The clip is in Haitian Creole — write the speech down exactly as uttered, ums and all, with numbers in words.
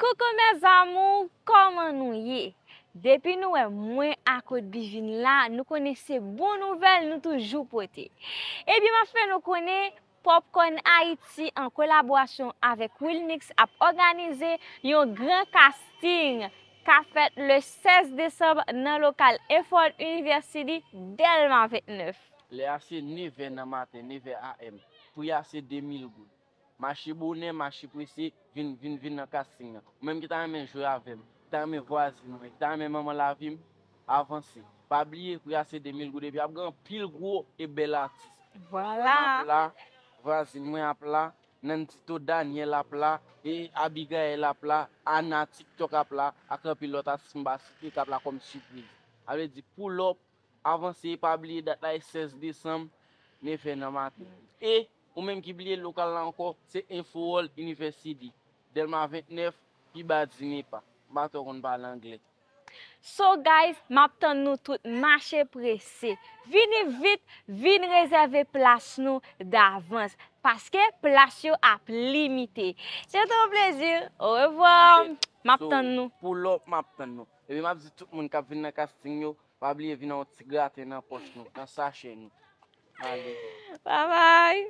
Coucou mes amours, kòman nou ye? Depi nou wè mwen ak Aude B vin la, nou konnen se bon nouvèl nou toujou pote. Ebyen, m ap fè nou konnen Popcorn Haïti an kolaborasyon avèk Wilmix ap òganize yon gran casting k ap fèt le sèz desanm nan lokal Efford University, Dèlma vennèf. Lè a se nevè nan maten, nevè A M. Pri a se de mil goud. Mache bonè, mache prese, vin, vin, vin nan casting nan. Ou menm ki ta renmen jwe avè m, ki ta renmen vwazin mwen, ki ta renmen manman lavi m, avanse. Pa bliye, pri a se de mil goud, epi ap gen anpil gwo e bèl atis. Vwala. Mwen ap la, vwazin mwen ap la, Nandito Daniel ap la, e Abigail ap la, Ana TikTok ap la, ak anpil lòt atis m pa site k ap la kòm sipriz. Sa vle di, pull up, avanse, pa bliye dat la e sèz desanm, nevè nan maten. E, ou menm ki bliye lokal la ankò, se Info World University, Dèlma vennèf, pi ba Dinepa. M pa twò konn pale anglè. So guys, m ap tann nou tout, mache prese. Vini vit, vin rezève plas nou davans, paske plas yo ap limite. Se te yon plezi. Orevwa. M ap tann nou. Pull up, m ap tann nou. Epi m ap di tout moun k ap vin nan casting yo, pa bliye vin ak yon ti graten nan pòch nou, nan sachè nou. Ale. Bye bye.